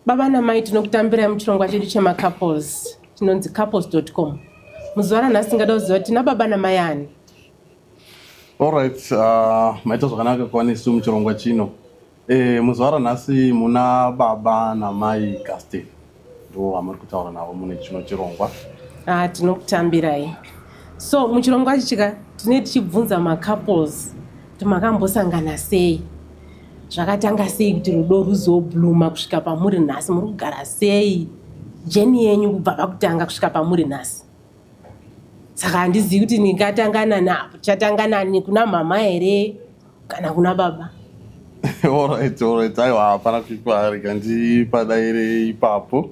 Baba namai, tinokutambirai muchirongwa chedu chemacouples chinonzi couples.com. Muzuva ranhasi tingada kuziva tina baba namai ani? Alright, maita zvakanaka kuva nesu muchirongwa chino. Muzuva ranhasi muna baba namai Gaston, ndo vamuri kutaura navo mune chino chirongwa. Ah, tinokutambirai. So muchirongwa ichi tine tichibvunza macouples kuti makambosangana sei, zvakatanga sei kuti rudo ruzobluma kusvika pamuri nhasi, muri kugara sei, journey yenyu kubva pakutanga kusvika pamuri nhasi. Saka handizivi kuti ndingatanga napo, tichatanga nani, kuna mama here kana kuna baba? Alright, aiwa, hapana kuipa, rega ndipadaire ipapo.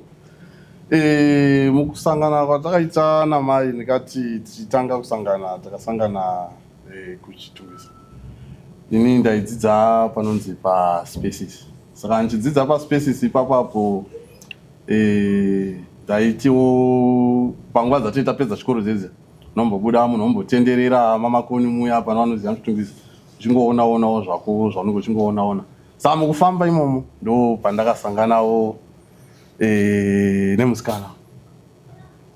Mukusangana kwatakaita namai, ndikati tichitanga kusangana, takasangana kuChitungwiza. Ini ndaidzidza panonzi paSpaces. Saka ndichidzidza paSpaces ipapapo, ndaitiwo panguva dzatoi tapedza chikoro dzedzi, unombobuda, munhu ombotenderera mamakoni muya pano vanoziva muChitungwiza, uchingoonaonawo zvako zvaunenge uchingoonaona. Saka mukufamba imomo ndo pandakasanganawo nemusikana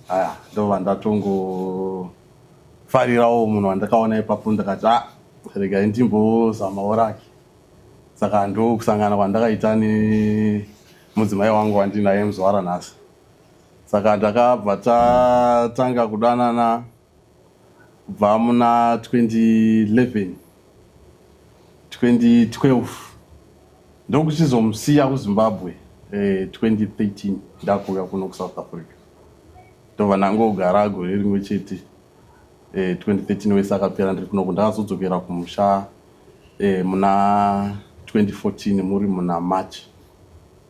aya, ndobva ndatongofarirawo munhu wandakaona ipapo. Ndakati, "A, regai ndimbozamawo rake." Saka ndo kusangana kwandakaita nemudzimai wangu wandinaye muzuva ranhasi. Saka ndakabva tatanga kudanana kubva muna 2011, 2012, ndokuchizomusiya kuZimbabwe 2013, ndakuuya kuno kuSouth Africa. Ndobva ndangogara gore rimwe chete, 2013 wese akapera ndiri kunoku. Ndakazodzokera kumusha muna 2014, muri muna March,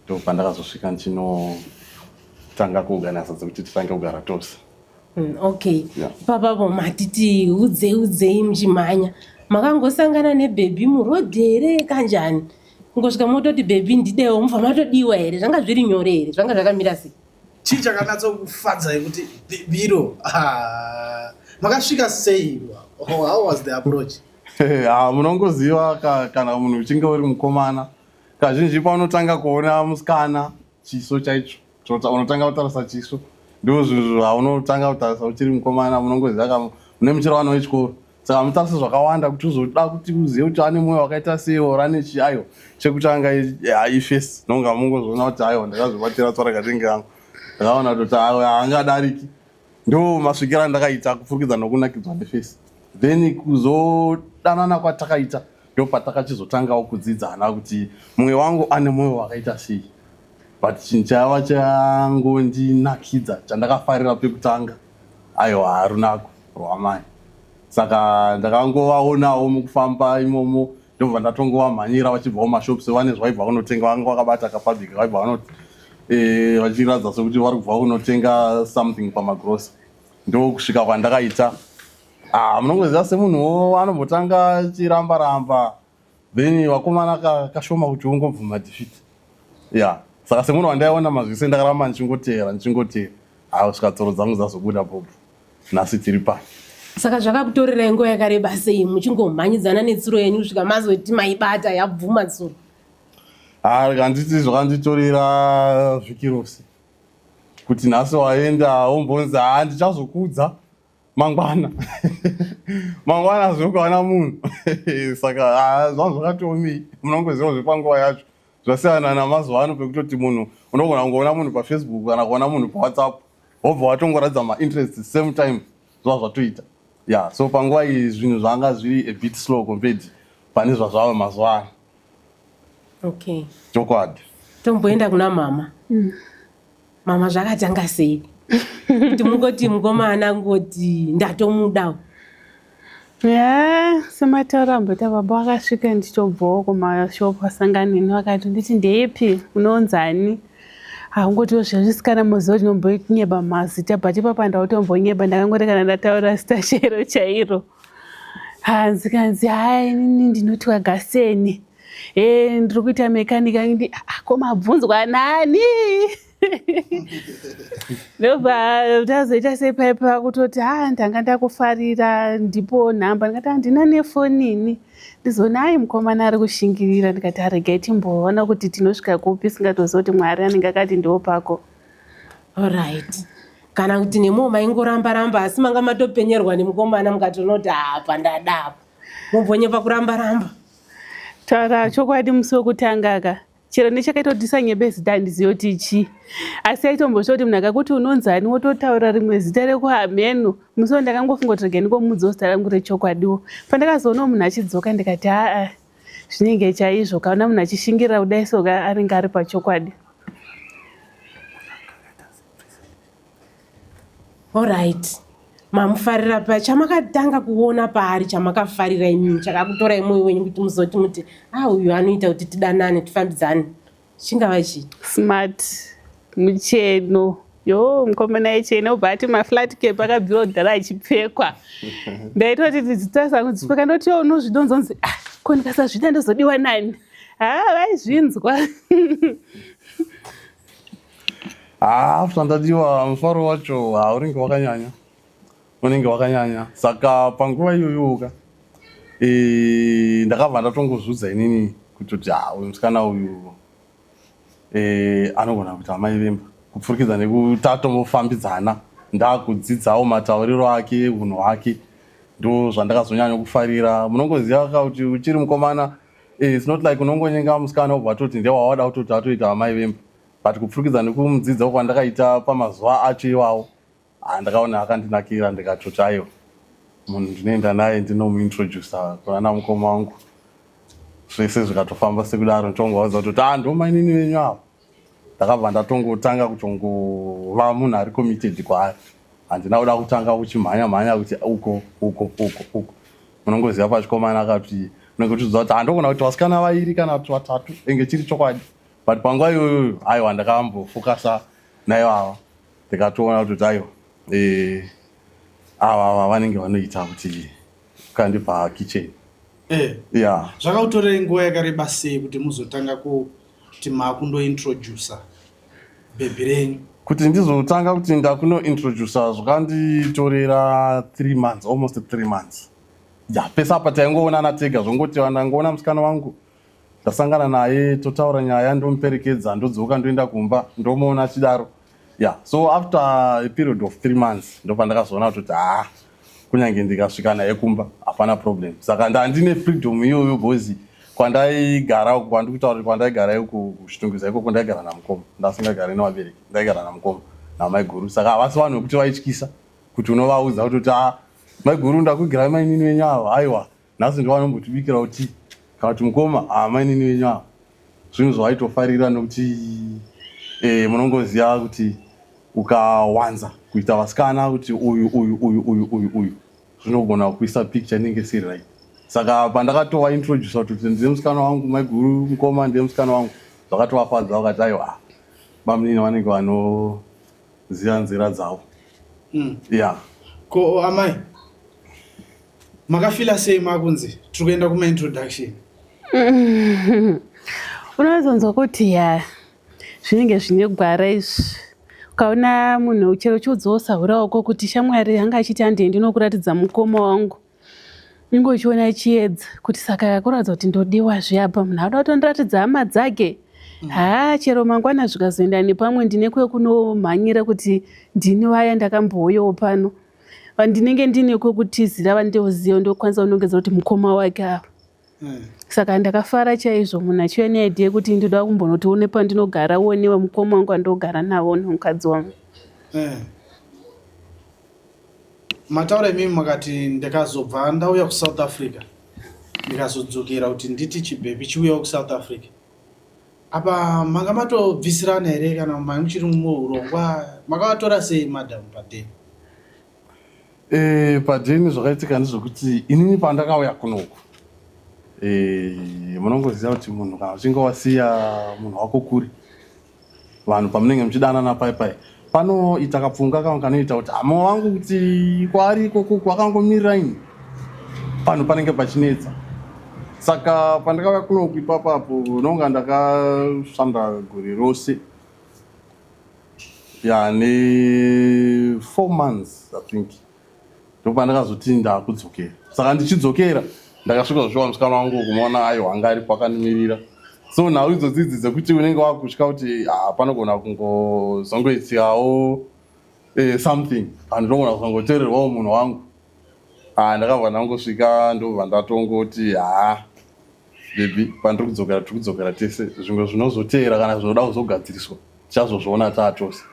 ndopandakazosvika ndichinotanga kuorganiza dzekuti titange kugara tose. Okay. Yeah. Papapo matiti udzei udzei muchimhanya, makangosangana nebhebhi murodhi here, kanjani? Kungosvika mototi, "Bhebhi, ndidewo," mubva matodiwa here? Zvanga zviri nyore here? Zvanga zvakamira sei? Chii chakanatsokufadzai kuti bhebhiro? Ah, makasvika sei? Oh, how was the approach? Ha, munongoziva kana munhu uchinge uri mukomana, kazhinji paunotanga kuona musikana, chiso chaicho. Unotanga kutarisa chiso, ndo zvinhu zvaunotanga kutarisa uchiri mukomana. Munongoziva ka, mune muchiri vana vechikoro, saka mutarisa zvakawanda kuti uzoda kuti uzive kuti ane mwoyo wakaita sei or ane chi. Aiwa, chekutanga iface. Nonga mungozoona kuti aiwa, ndakazvibatira tsvarakadenga yangu, ndakaona kuti aiwa, haangadariki. Ndo masvikiro andakaita kupfurikidza nokunakidzwa neface. Then kuzodanana kwatakaita, ndo patakachizotangawo kudzidzana kuti mumwe wangu ane mwoyo wakaita sei. But chinhu chaiva changondinakidza, chandakafarira pekutanga, aiwa, runako rwamai. Saka ndakangovaonawo mukufamba imomo, ndobva ndatongovamhanyira vachibvawo mashops, vane zvaibva kunotenga, vanga vakabata kapabhika, vaibva vanoti vachiratidza sekuti vari kubva kunotenga something pamagrosa. Ndokusvika kwandakaita. Ah, munongoziva semunhuwo anombotanga achiramba ramba, then vakomana kashoma kuti ungobvuma defeat ya. Saka semunhu wandaiona mazvise, ndakaramba ndichingoteera, ndichingoteera, kusvika tsoro dzangu dzazobuda bhobho. Nhasi tiri pano. Saka zvakakutorerai nguva yakareba sei muchingomhanyidzana netsuro yenyu kusvika mazoti maibata, yabvuma tsuro? Handiti zvakanditorera vhiki rose kuti nhasi waenda, wombonzi, "Ha, ndichazokudza mangwana." Mangwana zvokuwana munhu. Saka zvanga zvakatoomei. Munongoziva zvepanguva yacho zvasiyana namazuva ano, pekutoti munhu unogona kungoona munhu paFacebook kana kuona munhu paWhatsApp, wobva watongoratidza mainterest same time, zva zvatoita ya. So panguva iyi zvinhu zvanga zviri a bit slow compared pane zvazvava mazuva ano. Chokwadi. Tomboenda kuna mama. Mama, zvakatanga sei kuti mungoti mukomana ngoti ndatomudawo? Ya, semataura amboita baba, vakasvika ndichitobvawo kumashopu, asanganeni, vakati nditi, "Ndeipi, unonzani?" Haungotiwo zvezvisikana, muziva tinombonyeba mazita, but ipapa ndautombonyeba, ndakangoti kana ndataura zita chero chairo. Hanzi kanzi, "Hai, inini ndinotwa Gaseni, e ndiri kuita mekanika." Ndi, "Ah, ko mabvunzwa nani?" Ndobva tazoita sei paipa kutoti ha ndanga ndakufarira ndipo nhamba ndikati handina nefoni ini. Ndizoona ai mukomana ari kushingirira ndikati aregai timboona kuti tinosvika kupi singatoziva kuti Mwari anenge akati ndo pako. Alright. Kana kuti nemiwo maingoramba ramba asi manga matopenyerwa nemukomana mukatoona kuti apa ndada apa. Mobvonyepa kuramba ramba. Taura chokwadi musi wekutanga ka chero nechakaita kuti ndisanyebe zita handizive kuti chii asi aitombosva kuti munhu akakuti unonzani wototaura rimwe zita rekuhameno musi wo ndakangofunga kuti regai ndingomudzawo zita rangu rechokwadiwo pandakazoonawo munhu achidzoka ndikati aa zvinenge chaizvo kaona munhu achishingirira kudai soka anenge ari pachokwadi. Alright. Mamufarira pa chamakatanga kuona paari chamakafarira imimi chakakutorai moyo wenyu kuti muzoti muti ah uyu anoita kuti tidanane tifambidzane chingava chii? Smart mucheno yo mukomana aichena obva ati maflat cap akabvira kudhara achipfekwa ndaitoti dzitasangu dzipfeka ndoti yo unozvidonzonzi ah ko ndikasazvida ndozodiwa nani ha vaizvinzwa. Haa zvandadiwa mufaro wacho haunenge wakanyanya unenge wakanyanya saka panguva iyoyoka e, ndakabva ndatongozviudza inini kutoti ha uyu musikana uyu e, anogona kuita amai vemba kupfurikidza nekuti atombofambidzana ndakudzidzawo matauriro ake unhu hwake ndo zvandakazonyanya kufarira munongoziva ka kuti uchiri mukomana e, it's not like unongonyenga musikana wobva atoti ndewawada kutoti atoita amai vemba but kupfurikidza nekumudzidza kwandakaita pamazuva acho iwawo ah, ndakaona akandinakira ndikatoti aiwa munhu ndinoenda naye ndinomuintrodusa kuna mukoma wangu zvese zvikatofamba sekudaro nditongovaudza kutoti ah ndomainini venyu ava ndakabva ndatongotanga kutongova munhu ari committed kwaari handina kuda kutanga kuchimhanya mhanya kuti uko uko uko uko munongoziva pachikomana akati unenge uchiziva kuti handogona kuti vasikana vairi kana kuti vatatu enge chiri chokwadi but panguva iyoyo aiwa ndakambofokasa naivava ndikatoona kuti aiwa eh, ava ava vanenge vanoita kuti kandibva kitchen Eh. Yeah. Zvakakutorei nguva yakareba sei kuti muzotanga kuti makundointroducer bhebhi renyu? Kuti ndizotanga kuti ndakunointroducer zvakanditorera 3 months, almost 3 months. Ya, pese apa taingoonana tega zvongoti ndangoona musikana wangu ndasangana naye totaura nyaya ndomuperekedza ndodzoka ndoenda kumba ndomuona achidaro yeah so after a period of 3 months ndopandakazoona kuti ah kunyange ndikasvika naye kumba hapana problem saka ndandine freedom iyoyo because kwandaigara uku kwandikutaura kuti kwandaigara uku kuchitungwiza ikoko ndaigara namukoma ndasingagari nevabereki ndaigara namukoma namaiguru saka havasi vanhu vekuti vaityisa kuti unovaudza kuti ah maiguru ndakugirai mainini venyu ava aiwa Nhasi ndovanombotibikirawo tea kana kuti mukoma amainini venyu ava zvinhu zvawaitofarira nokuti eh, munongoziva kuti ukawanza kuita vasikana kuti uyu uyu uyu uyu uyu uyu zvinogona kuisa picture inenge isiri right saka pandakatova introduce kuti ndiye musikana wangu maiguru mukoma ndiye musikana wangu zvakatovafadza vakati aiwa bamunini vanenge vanoziva nzira dzavo Yeah. Ko amai makafila sei makunzi tiri kuenda kumaintroduction? Unozonzwa kuti ya zvinenge zvine gwara izvi ukaona munhu chero chiudzosa hura wako kuti shamwari anga achiti handei ndinokuratidza mukoma wangu unenge uchiona chiedza kuti saka kuratidza kuti ndodiwa zve apa munhu akuda kutondiratidza hama dzake haa chero mangwana zvikazoenda nepamwe ndine kwekunomhanyira kuti ndini vaya ndakambouyawo pano vandinenge ndine kwekutizira vandioziva ndokwanisa kunongedza kuti mukoma wake ava Saka ndakafara chaizvo munhu achiuya neidea yekuti ndoda kumbonoti one pandinogara uonewe mukoma wangu andogara navo nemukadzi wangu. Mataura imimi makati ndakazobva ndauya kuSouth Africa ndikazodzokera kuti nditi chibhebhi chiuyawo kuSouth Africa. Apa manga matobvisirana here kana manga muchiri muhurongwa makavatora sei madam padeni? E, padeni zvakaitika ndezvekuti inini pandakauya kunoku e, munongoziva kuti munhu kana uchinge wasiya munhu wako kure vanhu pamunenge muchidanana pai pai panoita kapfungwa kamwe kanoita kuti hama wangu kuti kwaari ikoko kwakangomirira ini panhu panenge pachinetsa saka pandakauya kunoku ipapapo nonga ndakashanda gore rose. Ya, ne 4 months, I think, ndopandakazoti ndakudzokera. Saka ndichidzokera ndakasvika zvishuwa musikana wangu kumuona, aiwa, anga aripo akandimirira. So nhau idzodzi idzi dzekuti unenge wakutya kuti, ah, panogona kungozongoitikawo something, handinogona kuzongotorerwawo munhu wangu. Ah, ndakabva ndangosvika, ndobva ndatongoti, "Ha, baby, pandiri kudzokera, tiri kudzokera tese. Zvimwe zvinozoteera kana zvinoda kuzogadziriswa tichazozviona taatose."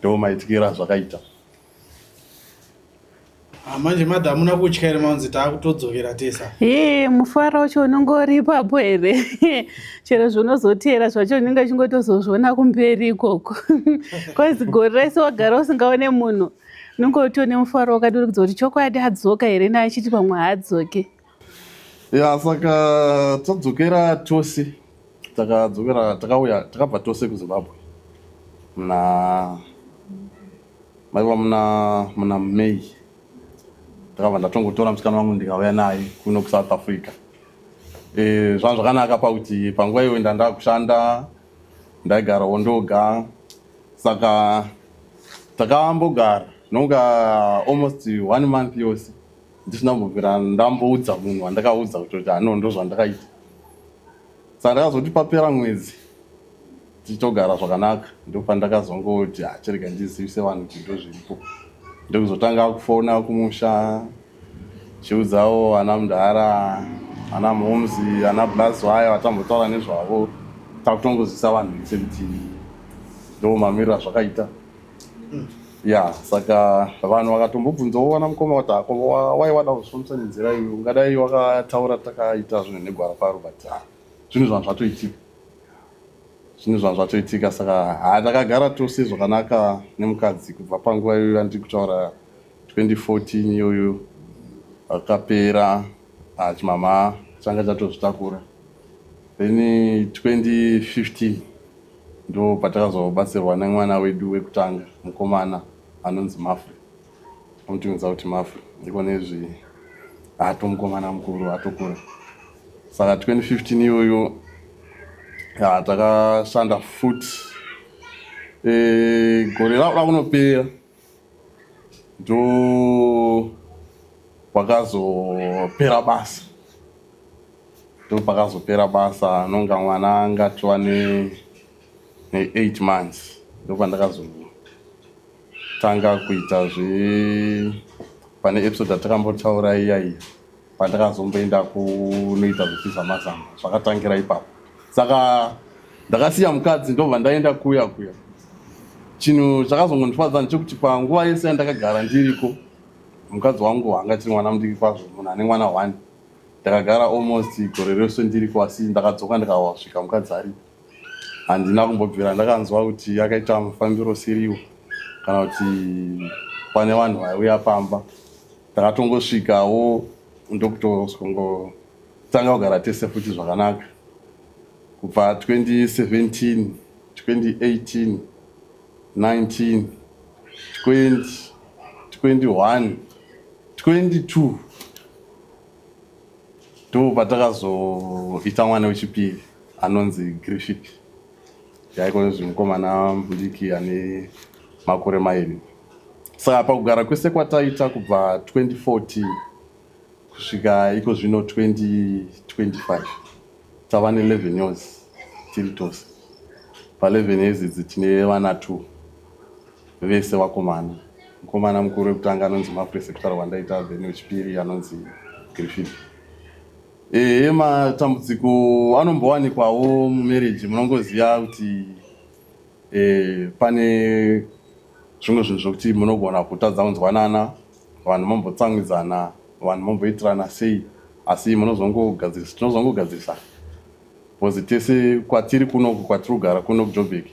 Ndo maitikiro azvakaita. Ah, manje madha, hamuna kutya here maunzi taakutodzokera tesa? Ee, mufaro wacho unenge uri ipapo here? Chero zvinozoteera zvacho unenge uchingotozozviona kumberi ikoko, cause gore rese wagara usingaone munhu, unenge utone mufaro wakadurikidza kuti chokwadi adzoka here, naachiti pamwe haadzoke. Ya, saka tadzokera tose, takadzokera, takauya, takabva tose kuZimbabwe muna, maiva muna May. Ndakabva ndatongotora musikana wangu, ndikauya naye kuno kuSouth Africa. Zvanga zvakanaka pakuti panguva iyoyo ndanda kushanda, ndaigarawo ndoga. Saka takambogara nonga almost one month yose ndisina kumbobvira ndamboudza munhu wandakaudza kutoti ano ndo zvandakaita. Saka ndakazoti papera mwedzi tichitogara zvakanaka, ndopandakazongoti, "Achirega ndizivise vanhu kuti ndo zviripo." Ndokuzotanga kufona kumusha, chiudzawo ana mudhara, ana mhomzi, ana blaz vaya vatambotaura nezvavo. Takutongozivisa vanhu vese kuti ndo mamiriro azvakaita. Ya, saka vanhu vakatombobvunzawo vana mukoma kuti, "Ako wai wada kuzvifambisa nenzira iyo? Ungadai wakataura, takaita zvinhu negwara kwaro." But ah, zvinhu zvanhu zvatoitika, zvinhu zvanhu zvatoitika. Saka ha, takagara tose zvakanaka nemukadzi kubva panguva iyoyo yandiri kutaura, 2014 iyoyo. Akapera chimama changa chatozvitakura. Then 2015 ndo patakazobatsirwa nemwana wedu wekutanga, mukomana anonzi Mafre. Amutumidza kuti Mafre ndiko nezvi ato mukomana mukuru atokura. Saka 2015 iyoyo takashanda futi. Gore rakuda kunopera ndo pakazopera basa, ndo pakazopera basa nonga mwana angatova ne8 months. Ndo pandakazotanga kuita zve pane episode yatakambotaura iya iya, pandakazomboenda kunoita zvechizamazama. Zvakatangira ipapo. Saka ndakasiya mukadzi, ndobva ndaenda kuya kuya. Chinhu chakazongondifadza ndechekuti panguva yese yandakagara ndiriko, mukadzi wangu anga tiri mwana mudiki kwazvo, munhu ane mwana one. Ndakagara almost gore rese ndiriko, asi ndakadzoka ndikawasvika mukadzi aripo. Handina kumbobvira ndakanzwa kuti akaita mufambiro usiriwo kana kuti pane vanhu vaiuya pamba. Ndakatongosvikawo, ndokutongotanga kugara tese futi zvakanaka kubva 2017, 2018, 19, 20, 21, 22, ndo patakazoita mwana wechipiri anonzi Griffith. Yaikonzi mukomana mudiki ane makore 2. Saka pakugara kwese kwataita kubva 2014 kusvika iko zvino 2025, tava ne11 years tiri tose. Pa11 years idzi tine vana 2, vese vakomana. Mukomana mukuru wekutanga anonzi Mafre, sekutaura kwandaita, then wechipiri anonzi Griffith. Ehe, matambudziko anombowanikwawo mumarriage. Munongoziva kuti pane zvimwe zvinhu zvokuti munogona kutadza kunzwanana, vanhu mombotsamwidzana, vanhu momboitirana sei, asi munozongogadzirisa, tinozongogadzirisana, because tese kwatiri kunoku, kwatiri kugara kuno kuJobek,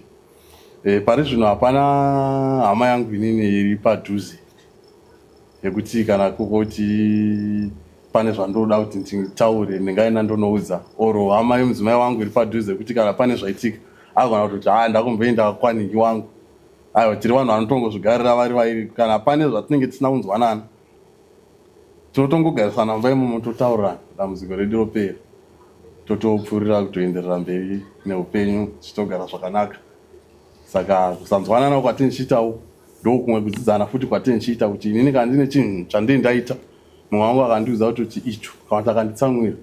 pari zvino hapana hama yangu inini iri padhuze yekuti kana kukoti pane zvandoda kuti nditaure ndingaenda ndonoudza, or hama yemudzimai wangu iri padhuze yekuti kana pane zvaitika agona kutoti, "Ha, ndakumboenda kwanhingi wangu." Aiwa, tiri vanhu vanotongozvigarira vari vairi. Kana pane zvatinenge tisina kunzwanana, tinotongogarisana mumba imomo, totaurirana, dambudziko redu ropera, totopfuurira kutoenderera mberi neupenyu, tichitogara zvakanaka. Saka kusanzwanana kwatinichiitawo ndokumwe kudzidzana futi kwatinichiita, kuti inini kana ndine chinhu chandii ndaita, mumwe wangu akandiudza kutoti icho, kana kuti akanditsamwira,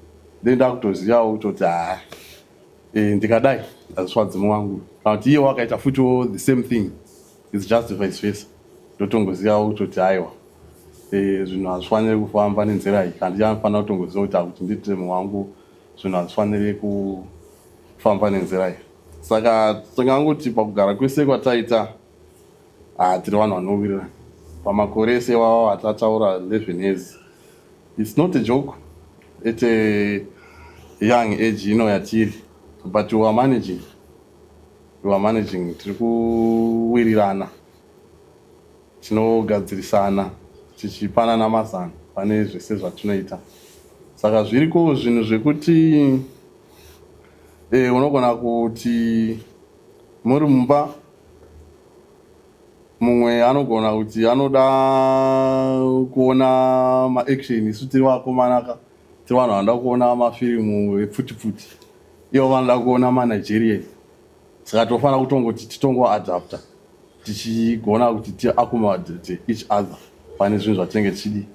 ndee ndakutozivawo kutoti haa, ndikadai hazviswadzi mumwe wangu, kana kuti iye wakaita futiwo the same thing, it's just vice versa, ndotongozivawo kutoti aiwa, zvinhu hazvifaniri kufamba nenzira iyi, kana ndichanofanira kutongoziva kuti akuti ndiitire mumwe wangu zvinhu hazvifaniri kufamba nenzira iyi. Saka tingangoti pakugara kwese kwataita, tiri vanhu vanowirirana pamakore ese wavo atataura. 11 years, it's not a joke at a young age ino yatiri, but we are managing, we are managing. Tiri kuwirirana, tinogadzirisana, tichipanana mazano pane zvese zvatinoita. Saka zviriko zvinhu zvekuti unogona kuti muri mumba, mumwe anogona kuti anoda kuona maaction. Isu tiri vakomanaka, tiri vanhu vanoda kuona mafirimu epfuti pfuti, ivo vanoda kuona maNigerian. Saka tofanira kutongoti titongoadapta, tichigona kuti tiaccommodate each other pane zvinhu zvatinenge tichidi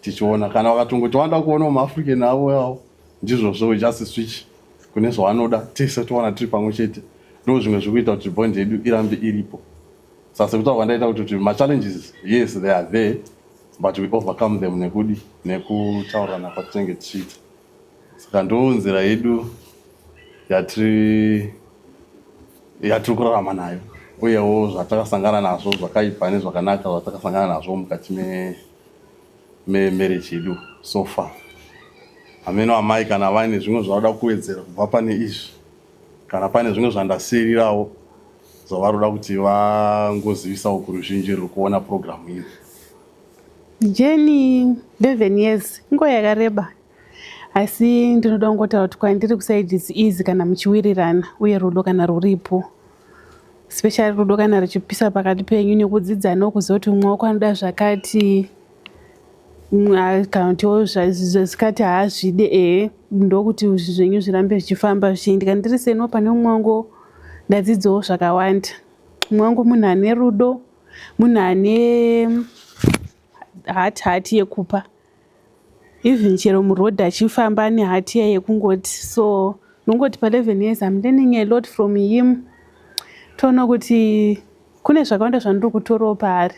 tichiona. Kana vakatongoti vanoda kuonawo maAfrican avo avo, ndizvozvo, we just switch kune zvavanoda, tese towana tiri pamwe chete. Ndo zvimwe zviri kuita kuti bond yedu irambe iripo. Saka sekutaura kwandaita kuti machallenges, yes, they are there, but we overcome them nekudi nekutaurirana kwatinenge tichiita. Saka ndo nzira yedu yatiri kurarama nayo, uyewo zvatakasangana nazvo zvakaipa nezvakanaka zvatakasangana nazvo mukati memarriage yedu so far. Hameno amai kana vaine zvimwe zvavada kuwedzera kubva pane izvi, kana pane zvimwe zvandasiyirirawo zvavari kuti vangozivisawo kuruzhinji ruri kuona purogiramu iyi. Journey 11 years inguva yakareba, asi ndinoda kungotaura kuti kwandiri kuside it's easy kana muchiwirirana, uye rudo kana ruripo, especially rudo kana ruchipisa pakati penyu, nekudzidzanawo, kuziva kuti mumwe wako anoda zvakati, kana kutiwo zvikati haazvide, ehe, ndokuti zvenyu zvirambe zvichifamba zvichiendeka. Ndiri seno pane mumwe wangu, ndadzidzawo zvakawanda. Mumwe wangu munhu ane rudo, munhu ane heart yekupa, even chero murodhi achifamba ane heart iya yekungoti. So nongoti pa11 years I'm learning a lot from him. Toona kuti kune zvakawanda zvandiri kutorawo paari.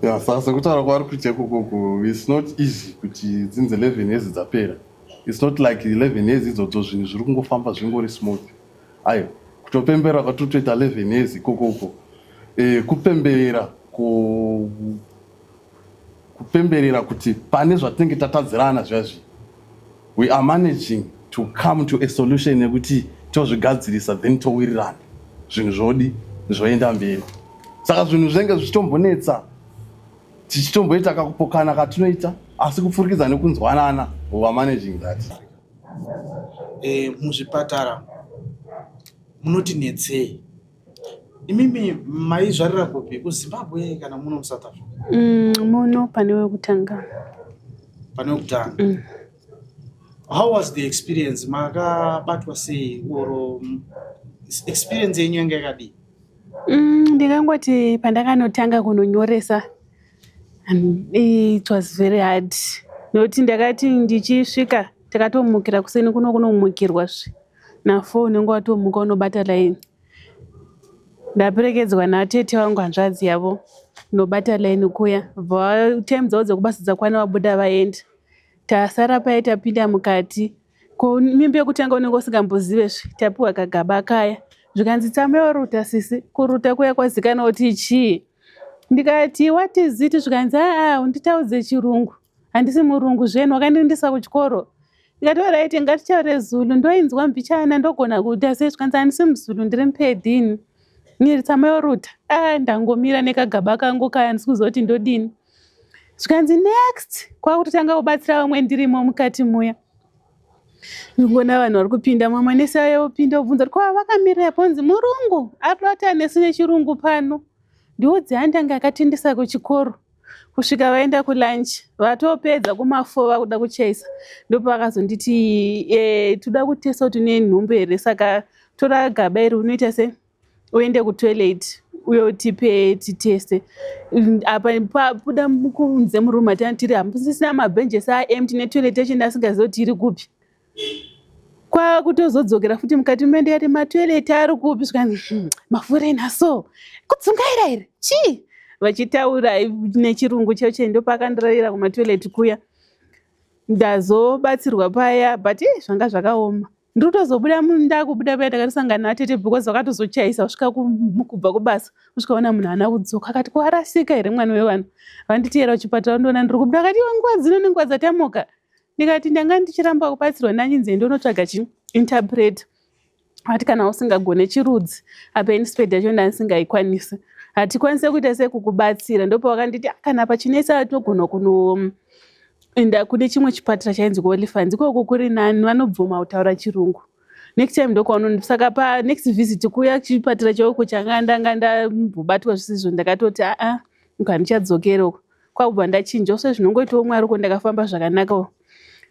Ya, saka sekutaura kwaari kuita ikokoku, it's not easy kuti dzinzi 11 years dzapera. It's not like 11 years idzodzo zvinhu zviri kungofamba zvingori smooth. Aiwa, kutopembera kwatiri kutoita 11 years ikokoko, kupemberera kupemberera kuti pane zvatinenge tatadzirana zviyazvi, we are managing to come to a solution yekuti tozvigadzirisa, then towirirana, zvinhu zvodi zvoenda mberi. Saka zvinhu zvinenge zvichitombonetsa, tichitomboita kakupokana katinoita, asi kupfurikidza nekunzwanana we are managing that. Muzvipatara munoti netsei? Imimi maizvarira kupi, kuZimbabwe kana muno muSouth Africa? Muno pane wekutanga. Pane wekutanga. How was the experience? Makabatwa sei, or experience yenyu yanga yakadii? Ndingangoti pandakanotanga kunonyoresa, it was very hard, nokuti ndakati ndichisvika, takatomukira kuseni kuno kunomukirwa zve na4, unenge watomuka unobata line. Ndaperekedzwa natete vangu, hanzvadzi yavo, nobata line kuya. Bva time dzavo dzekubasa dzakwana, vabuda vaenda, tasara paye. Tapinda mukati, ko mimba yekutanga unenge usingambozivezve. Tapiwa kagaba kaya, zvikanzi tsamai waruta sisi. Kuruta kuya kwazikanwa kuti chii. Ndikati, "What is it?" Zvikanzi, "Aa, unditaudze chirungu, handisi murungu zvenu, wakandiendesa kuchikoro." Ndikati, "Alright, ngatitaure Zulu, ndoinzwa mbichana, ndogona kuita sei." Zvikanzi, "Handisi muZulu, ndiri muPedini nyiri, tsamai waruta." A, ndangomira nekagaba kangu kaya, handisi kuziva kuti ndodini. Zvikanzi, "Next." Kwakutotanga kubatsira vamwe ndirimo mukati muya. Ndikuona vanhu vari kupinda, mamwe nesi aya opinda, obvunza kuti kwava vakamirira ponzi murungu ari kuda nesu nechirungu pano. Ndiudze, handanga akatendesa kuchikoro kusvika vaenda kulunch, vatopedza kuma4, vakuda kuchaisa, ndopavakazonditi, "Toda kutesta kuti une nhumbu here, saka tora gaba iri unoita sei." Uende kutoilet uye tipe titeste. Apa pabuda kunze muroom matanga tiri, hamusisina mabhenjesi aempty netoilet yacho ndasingazivi kuti iri kupi. Kwakutozodzokera futi mukati mende yati matoilet ari kupi, zvikanzi maforeigner so kudzungaira here chii, vachitaura nechirungu chacho. Ndopakandirayira kumatoilet kuya, ndazobatsirwa paya, but zvanga zvakaoma. Ndiri kutozobuda, ndakubuda paya ndakatosangana natete because vakatozochaisa kusvika kubva kubasa, kusvikaona munhu haana kudzoka. Akati, "Kwarasika here mwana wevanhu?" Vanditeera kuchipatara, ndoona ndiri kubuda. Akati, "Iwe, nguva dzino nenguva dzatamuka." Ndikati, "Ndanga ndichiramba kubatsirwa, ndanyinzi ndonotsvaga chiinterpreter." Ati, "Kana usingagone chirudzi apa, inspect yacho ndandisingaikwanisi, hatikwanise kuita sekukubatsira." Ndopavakanditi, "Ah, kana pachinetsa tinogona kunoenda kune chimwe chipatara chainzi kuOlifants, ikoko kuri nani, vanobvuma kutaura chirungu. Next time ndokwaunoni." Saka panext visit kuya chipatara chaiko changa ndanga ndambobatwa zvisizvo, ndakatoti, "Aa, handichadzokera uko." Kwakubva ndachinja. So zvinongoitawo Mwari uko, ndakafamba zvakanakawo.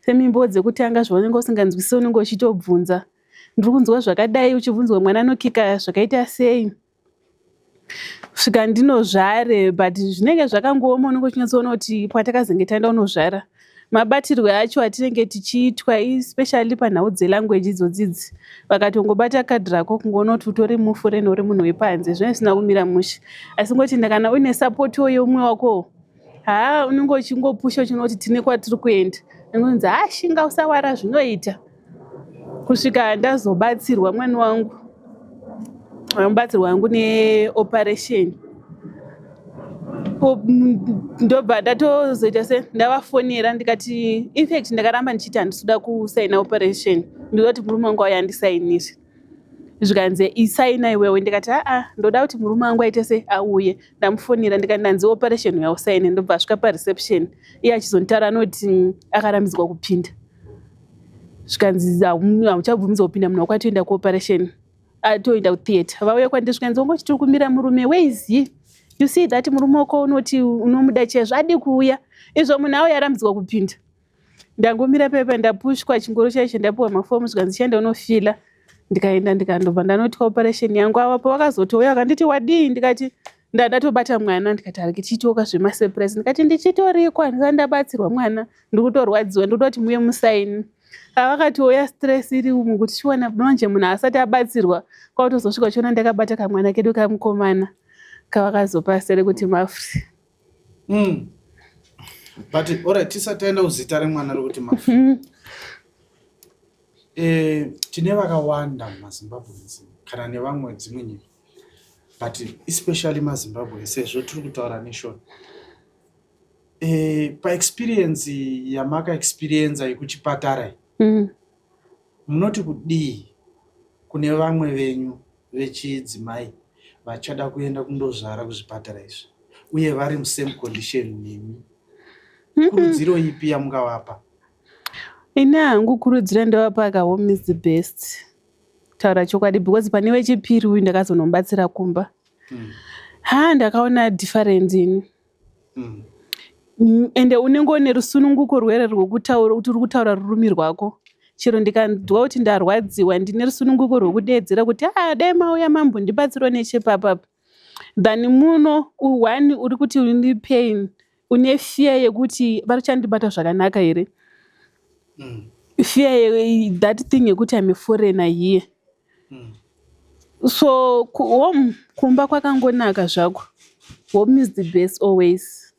Semimbo dzekutanga, zvaunenge usinganzwisisi unenge uchitobvunza, "Ndiri kunzwa zvakadai," uchibvunzwa mwana anokika zvakaita sei, svika ndinozvare. But zvinenge zvakangooma, unenge uchinyatsoona kuti patakazenge taenda kunozvara, mabatirwe acho atinenge tichiitwa, especially panhau dzelanguage idzodzidzi, vakatongobata kadhi rako kungoona kuti utori muforeign, uri munhu wepanze, zvinenge zvisina kumira mushe. Asi ngoti kana uine support yeumwe wako, haa, unenge uchingopusha uchiona kuti tine kwatiri kuenda. Inonzi, "Ha, shinga, usawara, zvinoita." Kusvika ndazobatsirwa mwana wangu, mubatsirwa wangu neoperation, ndobva ndatozoita se ndavafonera, ndikati, infact ndakaramba ndichiti handisi kuda kusaina operation, ndoda kuti murume wangu auye andisainire. Zvikanzi, "Isaina iwewe." Ndikati, "Aa, ndoda kuti murume wangu aite se auye." Ndamufonera ndikati, "Ndanzi operation yausaine." Ndobva asvika pareception, iye achizonditaura anoti akarambidzwa kupinda, zvikanzi, "Hauchabvumidzwa kupinda, munhu wako atoenda kuoperation, atoenda kutheatre." Vauya kwandiri, zvikanzi, "Ongoti tiri kumira murume, where is he? You see that murume wako unoti unomuda chaizvo, adi kuuya izvo, munhu auya arambidzwa kupinda." Ndangomira pepa, ndapushwa chingoro chaicho, ndapiwa mafomu, zvikanzi, "Chienda unofila." Ndikaenda, ndikandobva ndanotya operation yangu. Avapo vakazotouya vakanditi, "Wadii?" Ndikati, "Ndatobata mwana." Ndikati, "Arike tichitoka zvemasurprise." Ndikati, "Ndichitorikwa, ndisati ndabatsirwa mwana, ndiri kutorwadziwa, ndoda kuti muye musaini." Avakati, stress iri umu kuti chiona manje munhu asati abatsirwa. Kwakutozosvika uchiona ndakabata kamwana kedu kamukomana kavakazopa zita rekuti Mafri. But alright, tisati taenda kuzita remwana rekuti Mafri, tine vakawanda mumaZimbabweans kana nevamwe dzimwe nyika, but especially maZimbabwe sezvo tiri kutaura neshona. Paexperience yamakaexperienza yekuchipatara iyi, munoti kudii kune vamwe venyu vechidzimai vachada kuenda kundozvara kuzvipatara izvi uye vari musame condition nemi? Kurudziro ipi yamungavapa? Ini hangu kurudziro ndovapa ka, home is the best, taura chokwadi, because pane wechipiri uyu ndakazonomubatsira kumba. Ha, ndakaona difference ini. Ende unenge une rusununguko rwere rwekutaura kuti uri kutaura rurumi rwako. Chero ndikanzwa kuti ndarwadziwa, ndine rusununguko rwekudeedzera kuti, "A, dai mauya mambondibatsirawo nechepapapa," than muno one uri kuti uri pain, une fear yekuti vari kuchandibata zvakanaka here. Fear, that thing yekuti I'm a foreigner here. So home, kumba kwakangonaka zvako. Home is the best always.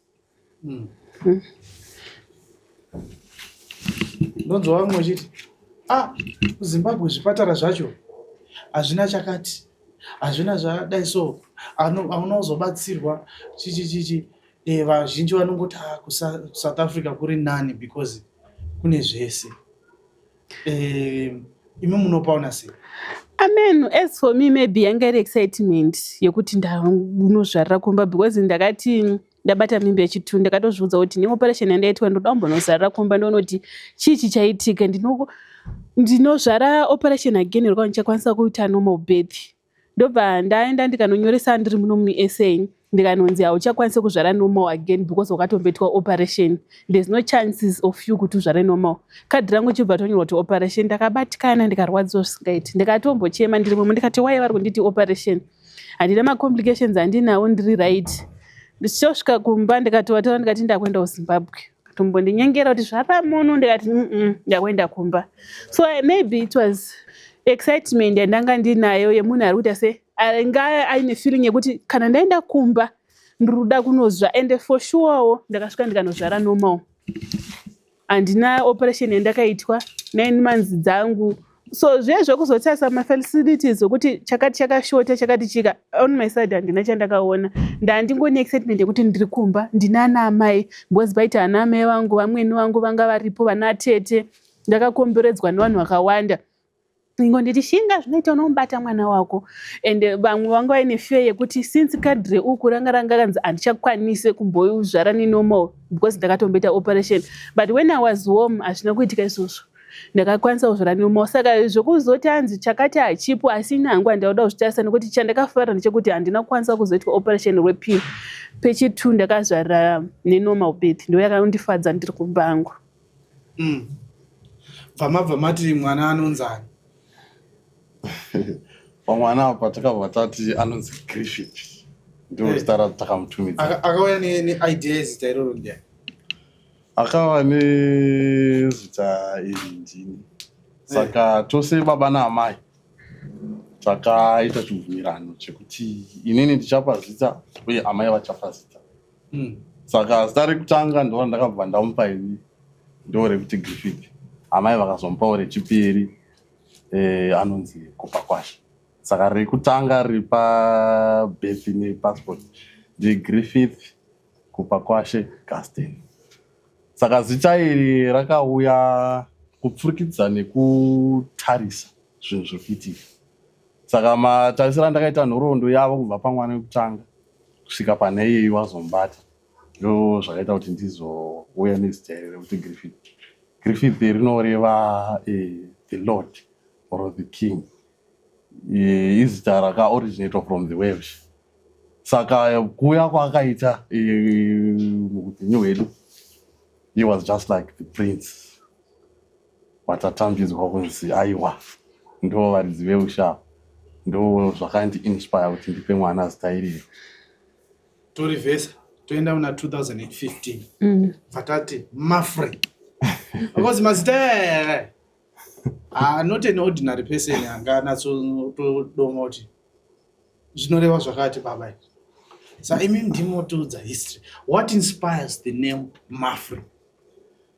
Ndonzwa vamwe vachiti, "Ah, kuZimbabwe zvipatara zvacho hazvina chakati, hazvina zvadai, so hauna kuzobatsirwa chichi chichi." Vazhinji vanongoti, "Ah, kuSouth Africa kuri nani because kune zvese." Imi munopaona sei? Amen, as for me, maybe yanga iri excitement yekuti ndanozvarira kumba, because ndakati ndabata mimba yechitu, ndakatozviudza kuti neoperation yandaitwa ndoda kumbonozvarira kumba, ndonoti chii chichaitika. Ndinozvara operation again rikwa ndichakwanisa kuita normal birth? Ndobva ndaenda ndikanonyoresa ndiri muno muSA, ndikanonzi, "Hauchakwanisi kuzvara normal again because wakatomboitwa operation. There's no chances of you kuti uzvare normal." Kadhi rangu chibva tonyorwa kuti operation. Ndakabatikana, ndikarwadziwa zvisingaiti, ndikatombochema ndiri mumo, ndikati, "Wai vari kunditi operation?" Handina macomplications andinawo, ndiri right. Ndichosvika kumba, ndikatovatora, ndikati ndakuenda kuZimbabwe. Tombondinyengera kuti zvara muno, ndikati ndakuenda kumba. So maybe it was excitement yandanga ndinayo yemunhu ari kuita se anga aine feeling yekuti kana ndaenda kumba ndiri kuda kunozva. Ende for surewo ndakasvika ndikanozvara normal, handina operation yandakaitwa, 9 months dzangu. So zviye zvekuzotarisa mafacilities okuti chakati chakashota, chakati chika, on my side handina chandakaona. Ndandingone excitement yekuti ndiri kumba, ndina ana amai, because paita ana amai vangu, vamweni vangu vanga varipo, vana tete, ndakakomberedzwa nevanhu vakawanda. Ingonditi shinga, zvinoita unomubata mwana wako. And vamwe vanga vaine fear yekuti since kadre uku ranga kanzi handichakwanisi kumbozvara nenormal because ndakatomboita operation. But when I was home hazvina kuitika izvozvo, ndakakwanisa kuzvara normal. Saka zvokuzoti hanzi chakati hachipo, asi ini hangu handauda kuzvitarisa, nekuti chandakafarira ndechekuti handina kukwanisa kuzoitwa operation rwepiri. Pechi2 ndakazvarira nenormal birth, ndo yakandifadza ndiri kumba hangu. Bva mati mwana anonzani? Pamwana apa takabva tati anonzi Griffith, ndo zita ratakamutumidza. Akauya neidea yezita iroro ndiani? Akava nezita iri ndini. Saka tose baba naamai takaita chibvumirano chekuti inini ndichapa zita uye amai vachapa zita. Saka zita rekutanga ndo randakabva ndamupa ini, ndo rekuti Griffith. Amai vakazomupawo rechipiri, anonzi Kupakwasha. Saka rekutanga riri pabirth nepassport ndiGriffith Kupakwashe Gaston. Saka zita iri rakauya kupfurikidza nekutarisa zvinhu zviri kuitika. Saka matarisiro andakaita nhoroondo yavo kubva pamwana wekutanga kusvika pane iyeyi wazomubata, ndo zvakaita kuti ndizouya nezita iri rekuti Griffith. Griffith rinoreva the lord or the king. Izita rakaoriginatwa from the Welsh. Saka kuuya kwaakaita muupenyu hwedu, he was just like the prince watatambidzwa kunzi aiwa, ndo varidzi veusha. Ndo zvakandiinspire kuti ndipe mwana zita iriri. Torivhesa, toenda muna 2015. Bva Mafrey, because mazita aya, not an ordinary person anganatsotodoma kuti zvinoreva zvakati baba izvi. Sa imi ndimotiudza history, what inspires the name Mafrey?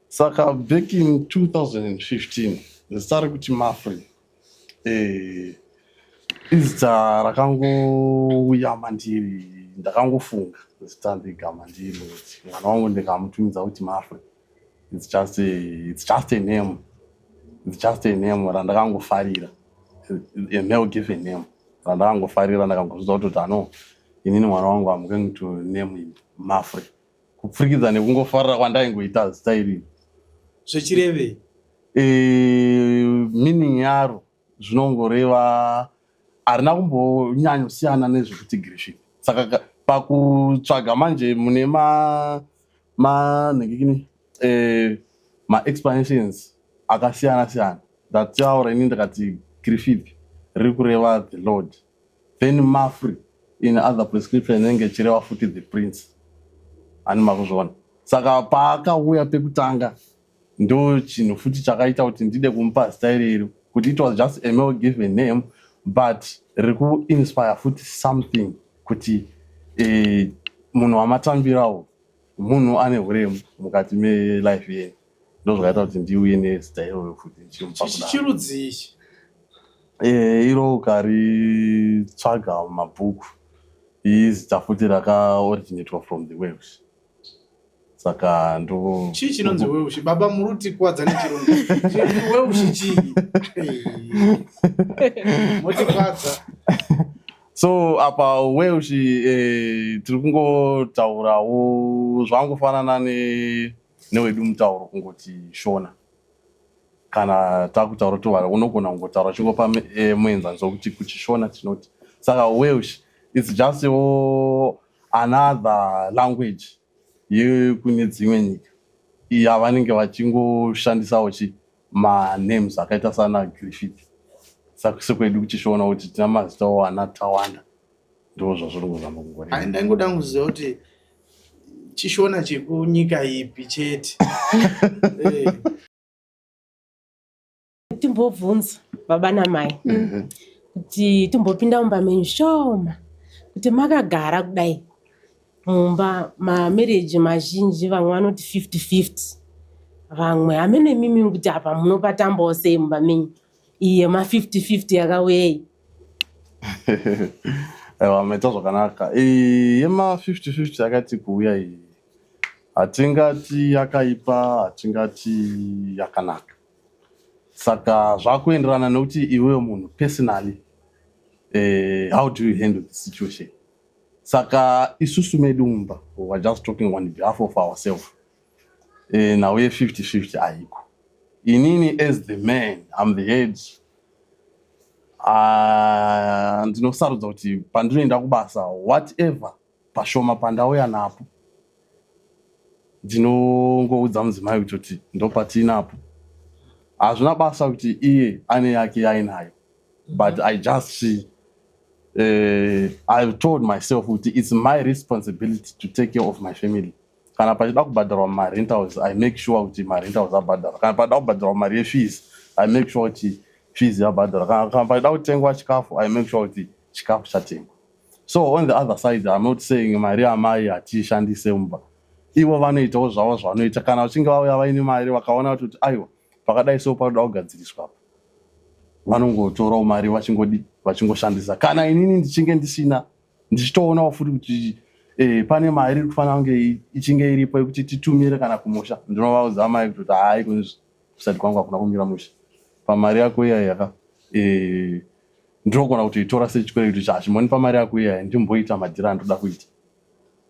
Saka back in 2015, zita rekuti Mafrey izita rakangouya mandiri. Ndakangofunga zita ndega mandiri kuti mwana wangu ndikamutumidza kuti Mafrey. It's just a name, it's just a name randakangofarira, a male given name randakangofarira. Ndakangozvidza kutoti ano inini mwana wangu I'm going to name him Mafrey, kupfurikidza nekungofarira kwandaingoita zita iriri. Zvichirevei? Meaning yaro zvinongoreva, harina kumbonyanyosiyana nezvekuti Griffith. Saka pakutsvaga manje mune manhingikini maexplanations akasiyana siyana. Ndataura ini ndikati Griffith riri kureva the lord, then Mafrey in other prescription inenge ichireva futi the prince, ani makuzviona. Saka paakauya pekutanga, ndo chinhu futi chakaita kuti ndide kumupa zita irero, kuti it was just a male given name but riri kuinspire futi something kuti munhu wamatambirawo munhu ane uremu mukati melife yenyu. Ndo zvakaita kuti ndiuye nezita iroro futi ndichimupa kudaro. Chirudzi ichi? Iro ukaritsvaga mumabhuku, izita futi rakaoriginatwa from the Welsh. Saka ndo Chii chinonzi Welsh? Baba, muri kutikwadza nechirungu. Welsh chii? Motikwadza. So apa Welsh, tiri kungotaurawo zvangofanana newedu mutauro, kungoti Shona. Kana takutaura tovara, unogona kungotaura uchingopa muenzaniso wekuti kuchiShona tinoti. Saka Welsh, it's just wo another language yekune dzimwe nyika yavanenge vachingoshandisawo chi manames akaita sana Griffith. Saka sekwedu kuchiShona kuti tina mazitawo ana Tawanda. Ndo zvazviri kuzama kungoreva. Hai, ndaingoda kuziva kuti chishona chekunyika ipi chete. Timbobvunza baba namai kuti timbopinda mumba menyu shoma, kuti makagara kudai mumba, mamarriage mazhinji vamwe vanoti 50-50, vamwe hamene mimi kuti apa munopatambawo sei mumba menyu, iyi yema50-50 yakauyei? Aiwa, maita zvakanaka. Iyi yema50-50 yakati kuuya iyi, hatingati yakaipa, hatingati yakanaka. Saka zvakuenderana nekuti iwewe munhu personally, how do you handle the situation? Saka isusu medu mumba, we are just talking on behalf of ourselves, nhau ye50-50 haiko. Inini as the man, I'm the head, ndinosarudza kuti pandinoenda kubasa, whatever pashoma pandauya napo, ndinongoudza mudzimai kutoti ndopatinapo. Hazvina basa kuti iye ane yake yainayo, but I just I've told myself kuti it's my responsibility to take care of my family. Kana pachida kubhadharwa marentals, I make sure kuti marentals abhadharwa. Kana pachida kubhadharwa mari yefees, I make sure kuti fees yabhadharwa. Kana pachida kutengwa chikafu, I make sure kuti chikafu chatengwa. So on the other side, I'm not saying mari yamai hatiishandise mumba. Ivo vanoitawo zvavo zvavanoita. Kana vachinge vauya vaine mari, vakaona kuti aiwa, pakadai so panoda kugadziriswa apa, vanongotorawo mari vachingodi vachingoshandisa. Kana inini ndichinge ndisina, ndichitoonawo futi kuti pane mari iri kufanira kunge ichinge iripo yekuti titumire kana kumusha, ndinovaudza amai kuti hai, kusati kwangu hakuna kumira musha pamari yako iya yaka ndinogona kutoitora sechikwereti chachimbonipa mari yako iya, ndimboita madhiri andoda kuita,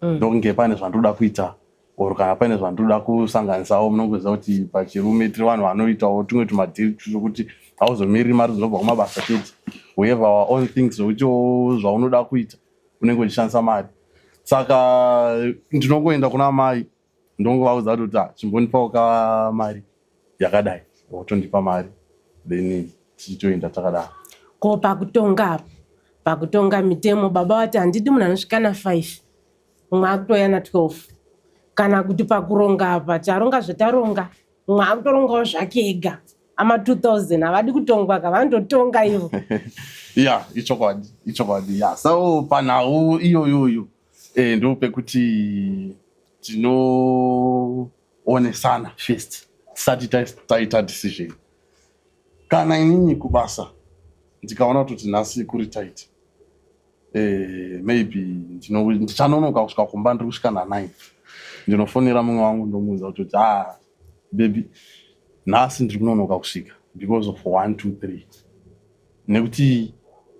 ndonge pane zvandoda kuita or kana pane zvandoda kusanganisawo. Munongoziva kuti pachirume tiri vanhu vanoitawo tumwe tumadhiri twokuti hauzomiriri mari dzinobva kumabasa chete. We have our own things zvekutiwo zvaunoda kuita unenge uchishandisa mari. Saka ndinongoenda kuna mai, ndongovaudza kuti, "Ah, chimbonipawo kamari yakadai." Votondipa mari, then tichitoenda takadaro. Ko pakutonga apo, pakutonga mitemo, baba vati handidi munhu anosvika na5, mumwe akutoya na12, kana kuti pakuronga apa taronga zvataronga, mumwe akutorongawo zvake ega, ama2000 havadi kutongwa ka, vanototonga ivo? Ya, ichokwadi, ichokwadi, ya. So panhau iyoyoyo ndo pekuti tinoonesana first tisati taita decision. Kana inini kubasa ndikaona kutoti nhasi kuri tight, maybe ndichanonoka kusvika kumba, ndiri kusvika na9, ndinofonera mumwe wangu, ndomuudza kutoti, "Ah baby, nhasi ndiri kunonoka kusvika because of 1 2 3." Nekuti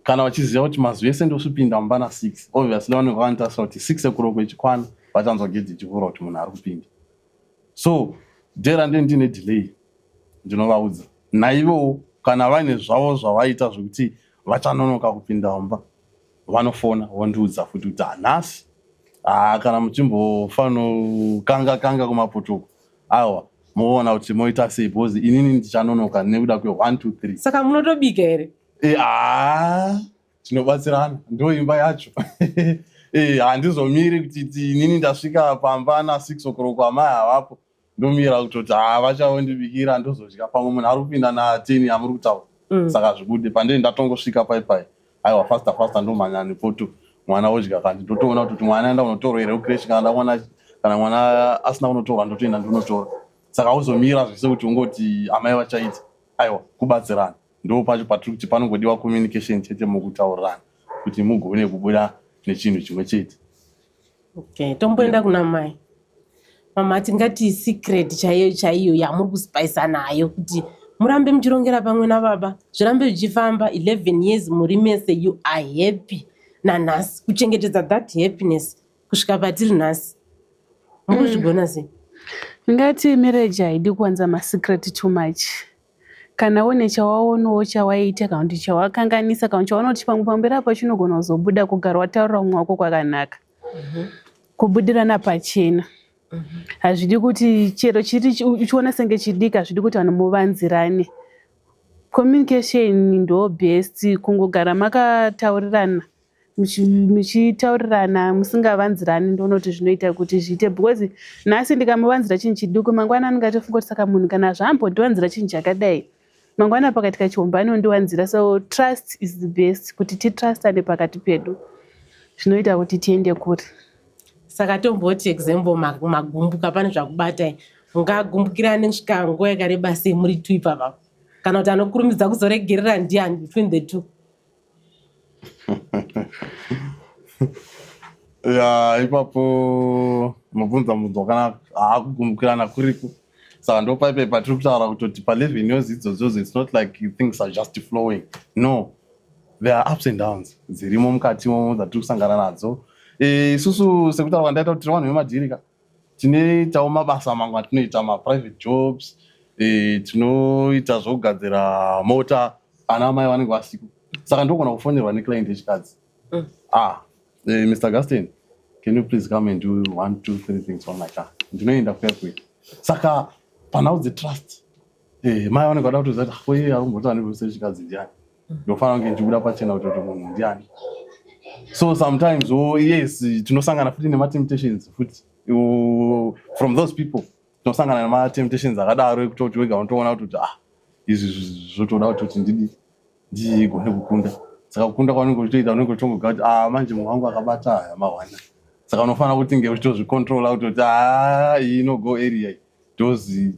kana vachiziva kuti mazuva ese ndosvipinda mumba na6, obviously vanenge vanotarisa kuti 6 o'clock ichikwana vachanzwa gedhi ichivhura kuti munhu ari kupinda. So day randee ndine delay, ndinovaudza. Naivowo kana vaine zvavo zvavaita zvekuti vachanonoka kupinda mumba, vanofona vondiudza futi kuti hanhasi haa, kana muchimbofanokanga kanga kumapotoko aiwa, moona kuti moita sei, because inini ndichanonoka nekuda kwe1 2 3. Saka munotobika here? Haa, tinobatsirana, ndo imba yacho. Handizomiri kuti inini ndasvika pamba na6 o'clock, amai havapo, ndomira kutoti haa, vachavondibikira ndozodya. Pamwe munhu ari kupinda na10 yamuri kutaura. Saka zvibude pandei ndatongosvika pai aiwa, faster faster, ndomhanya nepoto, mwana odya. Kandi ndotoona kuti mwana aenda kunotorwa here kucreche. Kana ndamwana, kana mwana asina kunotorwa, ndotoenda ndinotora. Saka uzomira zvese kuti ungoti amai vachaita, aiwa, kubatsirana. Ndo pacho patiri kuti panongodiwa communication chete mukutaurirana kuti mugone kubuda nechinhu chimwe chete. Okay, tomboenda kuna mai. Mama, tingati secret chaiyo chaiyo yamuri kuspicer nayo kuti murambe muchirongera pamwe nababa, zvirambe zvichifamba 11 years muri mese, you are happy nanhasi, kuchengetedza that happiness kusvika patiri nhasi, muri kuzvigona sei? Ngati marriage haidi kuwanza masecret too much. Kana une chawaonawo chawaita, kana kuti chawakanganisa, kana chawaona kuti pamwe pamberi apo chinogona kuzobuda, kugara wataurira mumwe wako kwakanaka. Kubudirana pachena hazvidi kuti chero chiri uchiona senge chidiki, hazvidi kuti vanhu muvanzirane. Communication ndo best, kungogara makataurirana. Muchitaurirana musingavanzirani, ndoona kuti zvinoita kuti zviite, because nhasi ndikamuvanzira chinhu chiduku, mangwana anenge atofunga kuti saka munhu kana zvaambondivanzira chinhu chakadai, mangwana pakati kachihombe anondiwanzira. So trust is the best, kuti titrustane pakati pedu zvinoita kuti tiende kure. Saka tomboti example, magumbuka, pane zvakubatai, mungagumbukirane kusvika nguva yakareba sei muri two ipapa, kana kuti anokurumidza kuzoregerera ndiani between the two? Ya, ipapo mabvunza mubvunzo wakanaka. Haakugumbukirana kuriko, saka ndo paipai patiri kutaura kutoti pa11 years idzodzodzo, it's not like things are just flowing. No, there are ups and downs dzirimo mukati momo dzatiri kusangana nadzo. Isusu sekutaura kwandaita kuti tiri vanhu vemadhirika, tinoitawo mabasa mamwe atinoita, maprivate jobs, tinoita zvokugadzira mota, ana mai vanenge vasiko, saka ndogona kufonerwa neclient yechikadzi. "Ah, Mr Augustin, can you please come and do one, two, three things on my car?" Ndinoenda kuya kuya. Saka panhau dzetrust, mai vanenge vada kutoziva kuti koiye ari kumboti ane chikadzi ndiani. Ndofanira kunge ndichibuda pachena kuti munhu ndiani. So sometimes, oh yes, tinosangana futi nematemptations futi from those people. Tinosangana nematemptations akadaro ekutoti wega unotoona kuti ah, izvi zvotoda kutoti ndidi ndigone kukunda. Saka kukunda kwaunenge uchitoita, unenge uchtongoga kuti ah, manje mumwe wangu akabata aya mahwana. Saka unofanira kuti nge uchitozvicontrola kutoti ah, iyi inogo area iyi, dozi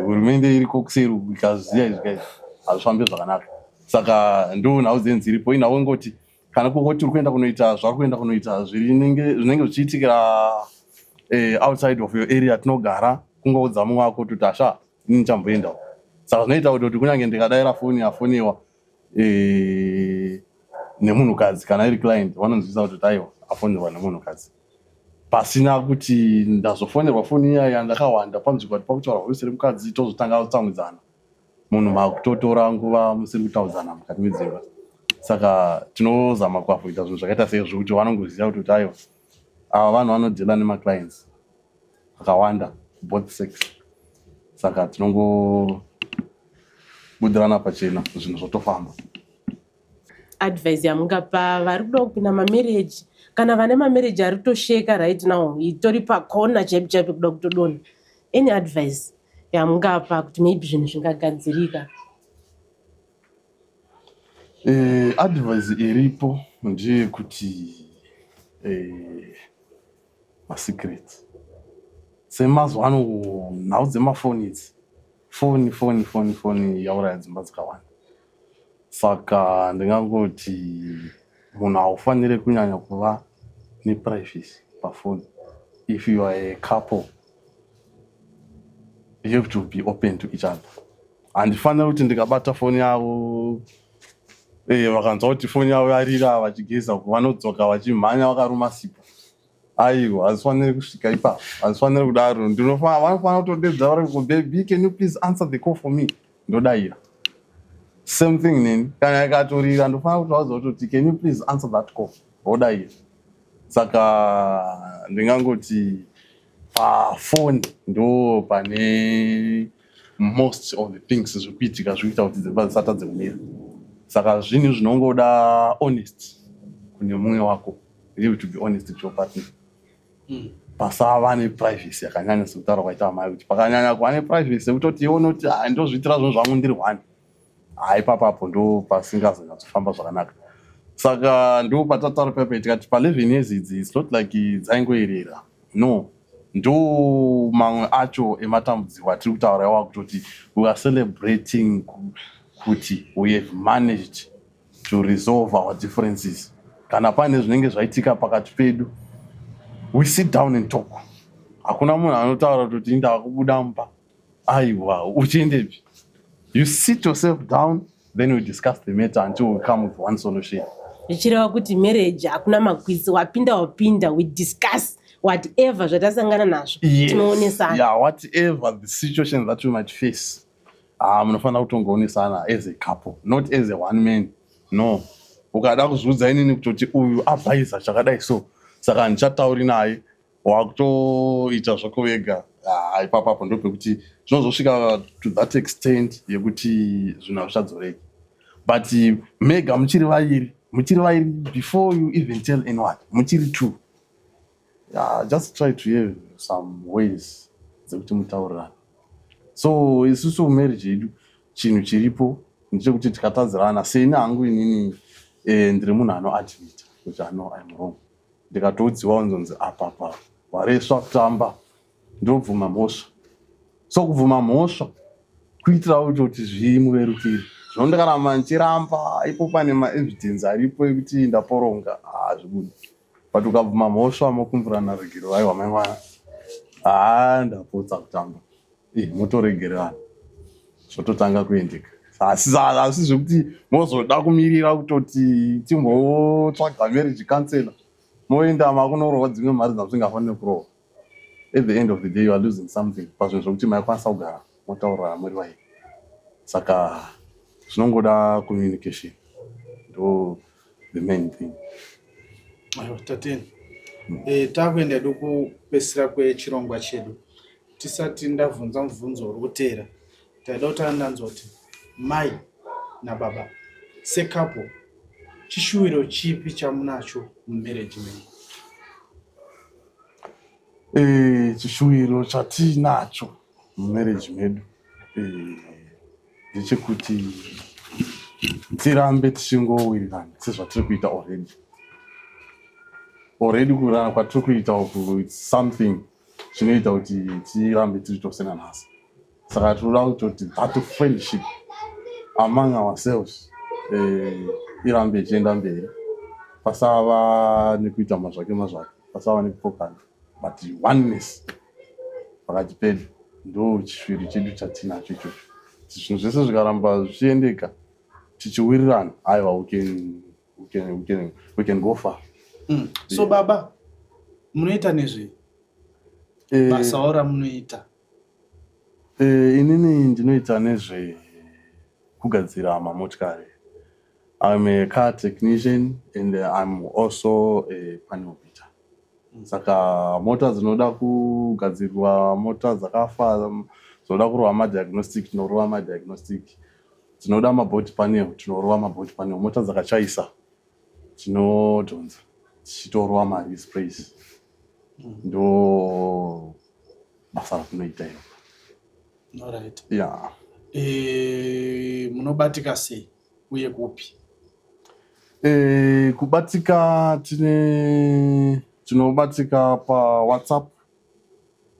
hurumende iriko kuseri ikaziva izvi kaizvi, hazvifambi zvakanaka. Saka ndo nhau dzenyu dziripo. Inhau ingoti kana kungoti uri kuenda kunoita zvauri kuenda kunoita, zvinenge zvichiitikira outside of your area tinogara, kungoudza mumwe wako kuti asha, ini ndichamboendawo. Saka zvinoita kuti kunyange ndikadayira foni yafoniwa nemunhukadzi, kana iri client, vanonzwisa kuti aiwa, afonerwa nemunhukadzi, pasina kuti ndazofonerwa foni iya yandakawanda panzvimbo kuti pakutaura voice remukadzi, tozotanga kutsamwidzana, munhu makutotora nguva musiri kutaudzana mukati medzimba. Saka tinozama kuavoida zvinhu zvakaita seizvo, kuti vanongoziva kuti aiwa, ava vanhu vanodeala nemaclients akawanda, both sex. Saka tinongobudirana pachena, zvinhu zvotofamba. Advice yamungapa vari kuda kupinda mamarriage, kana vane mamarriage ari kutosheka right now, itori pakona chaipo chaipo kuda kutodonha, any advice yamungapa kuti maybe zvinhu zvingagadzirika? Advice iripo ndeyekuti masecrets semazuva ano, nhau dzemafoni idzi, foni, foni, foni, foni yauraya dzimba dzakawanda. Saka ndingangoti munhu haufaniri kunyanya kuva neprivacy pafoni. If you are a couple, you have to be open to each other. Handifaniri kuti ndikabata foni yavo, vakanzwa kuti foni yavo yarira vachigeza, vanodzoka vachimhanya vakaruma sipo. Aiwa, hazvifaniri kusvika ipapo, hazvifaniri kudaro. Vanofanira kutodedza vari, "Baby, can you please answer the call for me?" Ndodayira. Same thing neni, kana ikatorira, ndofanira kuti vaudza kutoti, "Can you please answer that call?" Vodayira. Saka ndingangoti pafoni ndo pane most of the things zviri kuitika, zviri kuita kuti dzimba dzisatadze kumira. Saka zvinhu zvinongoda honest kune mumwe wako. You have to be honest to your partner. Pasava neprivacy yakanyanya, sekutaura kwaita amai kuti pakanyanya kuva neprivacy yekutoti iwe unoti, "Ah, ndozviitira zvinhu zvangu ndiri one," hai, ipapapo ndo pasingazonyatsofamba zvakanaka. Saka ndo patataura paipai tikati pa11 years idzi, it's not like dzaingoerera. No, ndo mamwe acho ematambudziko atiri kutaura iwa, kutoti we are celebrating kuti we have managed to resolve our differences. Kana pane zvinenge zvaitika pakati pedu, we sit down and talk. Hakuna munhu anotaura kuti indava kubuda mumba. Aiwa, uchiendepi? You sit yourself down, then we discuss the matter until we come with one solution. Zvichireva kuti marriage hakuna makwisi, wapinda wapinda. We discuss whatever zvatasangana nazvo. Yes. Tinoonesana. Yeah, whatever the situation that you might face, ah, munofanira kutongoonesana as a couple, not as a one man. No, ukada kuzviudza inini kutoti uyu abhaiza chakadai, so saka handichatauri naye, wakutoita zvako wega. Ah, ipapapo ndopekuti zvinozosvika to that extent yekuti zvinhu hazvichadzoreki. But mega muchiri vairi. Muchiri vairi before you even tell anyone. Muchiri two. Yeah, just try to have some ways dzekuti mutaurirane. So isusu marriage yedu chinhu chiripo ndechekuti tikatadzirana seni hangu inini eh, ndiri munhu anoadmita kuti ano I'm wrong. Ndikatoudziwa unzonzi apa pa waresva kutamba ndobvuma mhosva. So kubvuma mhosva kuitira kutoti zvimurerukire. Zvino ndikaramba ndichiramba ipo pane maevidence aripo ekuti ndaporonga hazvibudi. But ukabvuma mhosva mokumburana regero aiwa mai mwana haa ndapotsa kutamba. Eh, motoregererana zvototanga kuendeka. Asi asi zvekuti mozoda kumirira kutoti timbotsvaga marriage counselor moenda makunorohwa dzimwe mari dzamusingafaniri kurohwa. At the end of the day you are losing something pazvinhu zvekuti maikwanisa kugara motaurira muri vairi. Saka zvinongoda communication ndo the main thing. Aiwa tatenda. Eh, takuenda hedu kupedzisira kwechirongwa chedu. Tisati ndabvunza mubvunzo uri kuteera, taida kutanga ndanzwa kuti mai nababa secouple chishuwiro chipi chamunacho mumarriage menyu? Eh, chishuwiro chatinacho mumarriage medu eh, ndechekuti tirambe tichingowirirana sezvatiri kuita already. Already kuwirirana kwatiri kuita uku it's something chinoita kuti tirambe tiri tose nanhasi. Saka tinoda kutoti that friendship among ourselves eh, irambe ichienda mberi, pasava nekuita mazvake mazvake, pasava nekupokana, but oneness pakati pedu ndo chishuwiro chedu chatinacho ichocho. Zvinhu zvese zvikaramba zvichiendeka tichiwirirana, aiwa we can go far. So baba munoita nezvei? Basawo ramunoita? Inini ndinoita nezve kugadzira mamotikari. I'm a car technician and I'm also a panel beater. Saka mota dzinoda kugadzirwa, mota dzakafa dzinoda kurova madiagnostic, tinorova madiagnostic. Dzinoda mabody panel, tinorova mabody panel. Mota dzakachaisa tinodhonza tichitorova maresprays. Ndo basa ratinoita iro. Alright. Yeah. Munobatika sei uye kupi? Kubatika tinobatika pa WhatsApp,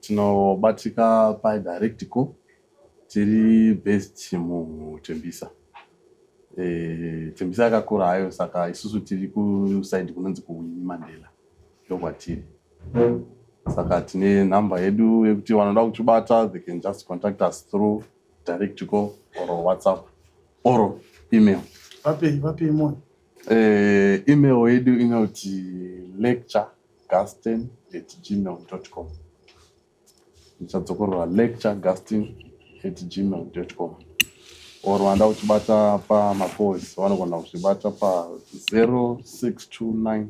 tinobatika pa direct call, tiri based muTembisa. Tembisa yakakura hayo, saka isusu tiri kuside kunonzi kuWinnie Mandela ndokwatiri. Saka tine nhamba yedu yekuti vanoda kutibata they can just contact us through direct call or WhatsApp or email. Vapei moyo. Email yedu inoti lecturegaston@gmail.com. Ndichadzokorora lecturegaston@gmail.com. Or vanoda kutibata pamacalls vanogona kutibata pa 0629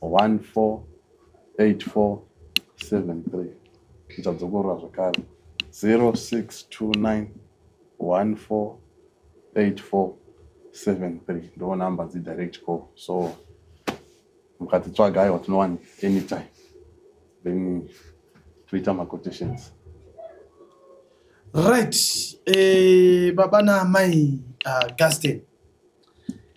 148473. Ndichadzokorora zvakare 0629 148473 ndo namba dzidirect call. So mukatitsvaga aiwa tinowanika anytime, then toita maquotations. Right. Baba naamai Gaston,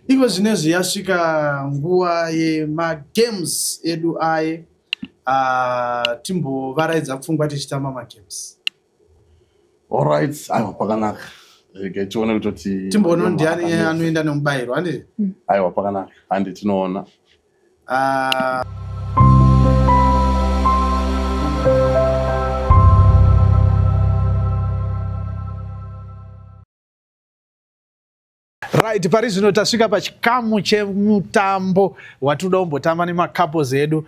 iko zvinezvi yasvika nguva yemagames edu aye. Timbovaraidza pfungwa tichitamba magames. Alright, aiwa pakanaka. Regai tione kutoti timboona ndiani anoenda nemubayiro, handiti? Aiwa pakanaka, handi tinoona. Right, pari zvino tasvika pachikamu chemutambo watinoda kumbotamba nemacouples edu,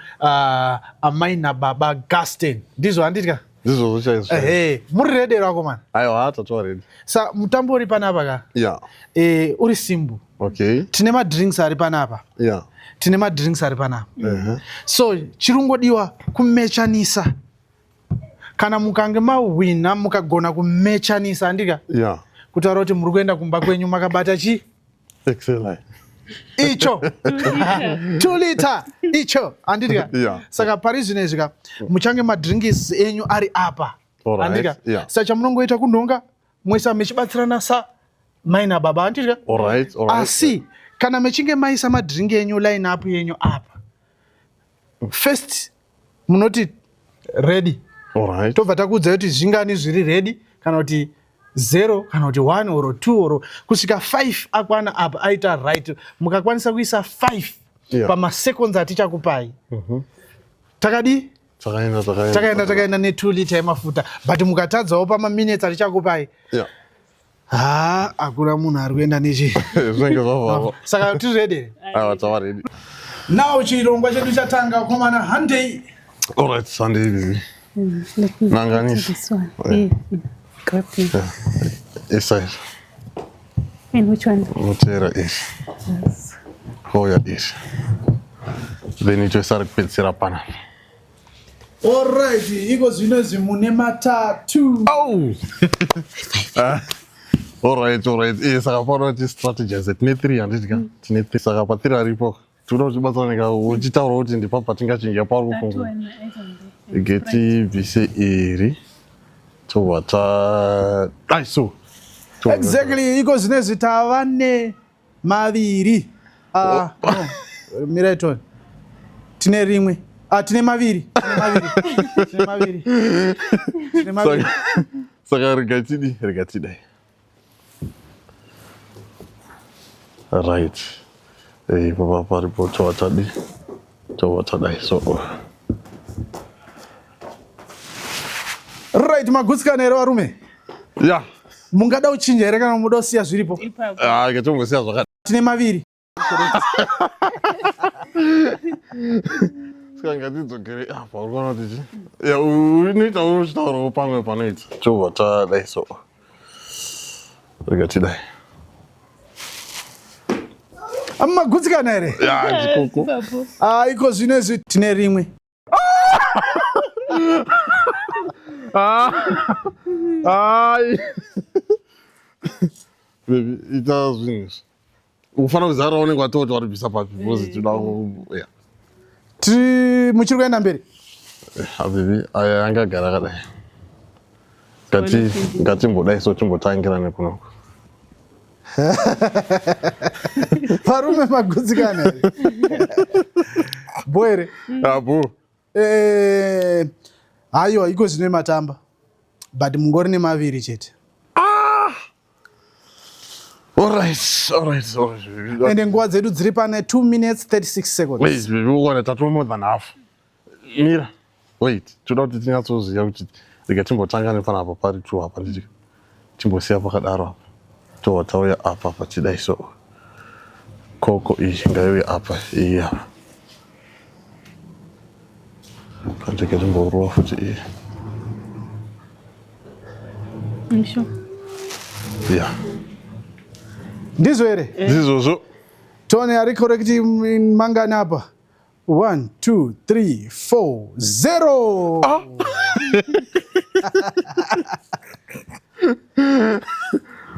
amai nababa Gaston, ndizvo handiti? Ndizvozvo chaizvo. Ehe, muri ready vakomana? Aiwa, tatova ready. Sa mutambo uri panapa ka, uri simple. Tine madrinks ari panapa. Tine madrinks ari panapa. So chirungodiwa kumechanisa. Kana mukange mahwina, mukagona kumechanisa, handika? Kutaura kuti muri kuenda kumba kwenyu makabata chi Excellent. Icho 2 liter icho, handiti ka? Yeah. Saka pari zvino izvi ka, muchange madrinkis enyu ari apa, handiti ka? Saka chamunongoita kunhonga moisa mechibatsirana sa mai nababa, handiti ka? Alright. Asi kana mechinge maisa madrink enyu, line up yenyu apa, first munoti ready, tobva takuudzai kuti zvingani zviri ready, kana kuti 0 kana kuti 1 or 2 or kusvika 5 akwana apa aita right. Mukakwanisa kuisa 5 pamaseconds atichakupai, takadii? Takaenda, takaenda. Takaenda, takaenda ne2 liter yemafuta. But mukatadzawo pamaminutes atichakupai, ha, hakuna munhu ari kuenda nechi. Zvinenge zvavharwa. Saka tiri ready? Aiwa, tava ready. Now chirongwa chedu chatanga, komana, handei. Alright, Sunday, baby. Let me Nanganisa. take this one. Yeah. Yeah. Grab me. Iside. And which one? Unoteera ishi. Yes. Kouya ishi. Then itoisa rekupedzisira panapa. Alright, iko zvino izvi mune matatu. Oh! Ah, alright. Saka pano ti strategize. Tine 3, handiti ka? Tine 3. Saka pa 3 aripo. Tinoda kuti tibatsirane, uchitaura kuti ndipa patingachinja pauri That kufunga. one, I don't know. Getibvise iri. Tobva ta dai so. Exactly, iko zvino izvi tava nemaviri. Ah, no. Mirai tone, tine rimwe. Ah, tine maviri, tine maviri, tine maviri, tine maviri. Saka rega tidi, rega tidai. Right. Papa paripo tobva tadi. Tobva tadai so. Right, magutsikana here, varume? Yeah. Mungada kuchinja here kana muda kusiya zviripo? Ipapo. Ah, ngatombosiya zvakadai. Tine maviri. Saka ngatidzokere apa, uri kuona kuti chi? Ya, unoita uchitaurawo pamwe panoita. Tobva tadai so. Rega tidai. Magutsikana here? Ya, ndikoko. Ipapo. Ah, iko zvino izvi tine rimwe. Ah. Ai. Baby, ita zvinhu izvi. Ufanira kuziva raunenge watoti waribvisa papi because toda ya. Tiri muchiri kuenda mberi. Ah, baby, aya angagara akadai. Ngatimbodai so, timbotangira nekunoko. Varume, magutsikana here? Bo here? Apo. Haiwa, iko zvino matamba, but mungori nemaviri chete. Alright. Ende nguva dzedu dziri pane 2 minutes 36 seconds. Wait, baby, uone tato more than half. Mira. Wait, toda kuti tinyatsoziva kuti rega timbotanga nepanapa pari two apa, nditi timbosiya pakadaro apa. Tobva tauya apa patidai so. Koko iyi ngaiuye apa, iyi apa. Pandike timborova futi iyi. I'm sure. Yeah. Ndizvo here? Ndizvozvo. Tone ari correct mangani apa? 1, 2, 3, 4, 0.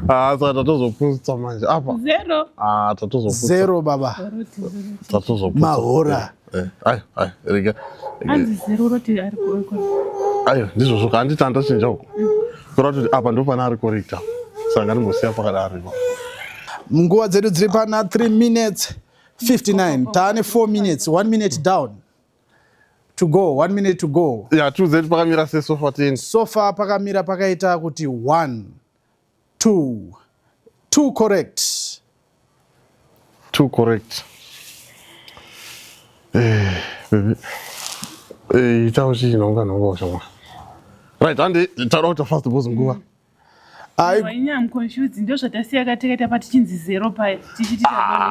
Ah, saka tatozoputsa manje apa. Zero. Ah, tatozoputsa. 0, baba. Tatozoputsa. Mahora. Ayo, ayo, rega. Anzi zero, roti ari ku. Ayo, ndizvozvo, handiti handachinja uko. Kureva kuti apa ndo pane ari correct apa. Saka ngatimbosiya pakadaro ipapo. Nguva dzedu dziri pana 3 minutes 59. Taane 4 minutes, 1 minute down to go, 1 minute to go. Ya, tiudze kuti pakamira sei so far, tiende. So far pakamira pakaita kuti 1, 2, 2 correct. Two correct. Baby. Ita uchinhonga nhonga ushamwa. Right, handi tauda kuita fast because nguva. Ai. Inya, I'm confused. Ndo zvatasiya katakaita pa tichinzi zero pa tichiti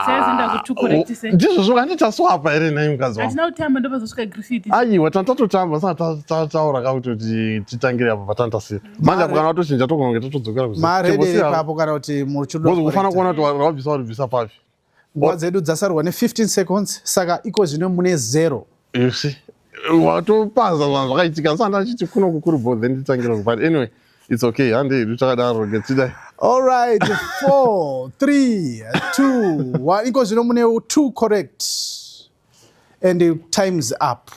saizoenda ku two correct sei? Ndizvozvo, handiti taswapa here nhai mukadzi wangu? Hatina kutamba, ndopazosvika Griffith. Aiwa, tantatotamba, saka tataura ka kuti titangire apa patantasiya. Manje apo kana watochinja togona kunge tatodzokera kuzi. Maready ipapo kana kuti muchiri? Because kufanira kuona kuti wabvisa, waribvisa papi. Nguva dzedu dzasarwa ne15 seconds, saka iko zvino mune 0. You see, watopaza zvanhu zvakaitika. Saka ndachiti kuno kukuri bo, then nditangira ku, but anyway. It's okay, handei takadaro ngetidai. All right, 4, 3, 2, 1. Iko zvino mune 2 correct. And time's up.